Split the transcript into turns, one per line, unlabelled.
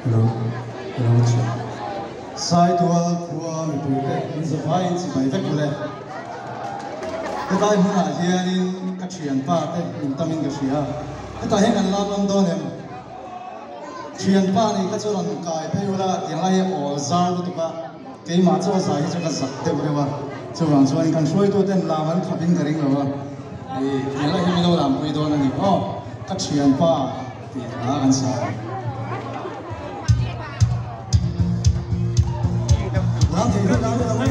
Hello, hello Saitual khua mipuite in zavaiin chibai vek ule. Hetlai hmunah hianin ka thianpa te in tamin ka hria. Hetah hian kan lam awm dawn em? Thianpa nih kha chu rawn kai phei ula tiang lai hi awl zar lutuk a, keimah chu a zai hi chu ka zak deuh deuh a, chuvang chuan kan hruaituten lam an khapin ka ring lo a, ih tiang lai hi min lo lampui dawn a ni maw? Ka thianpa tih hla kan sa ang. Lam thei vek ang ula maw?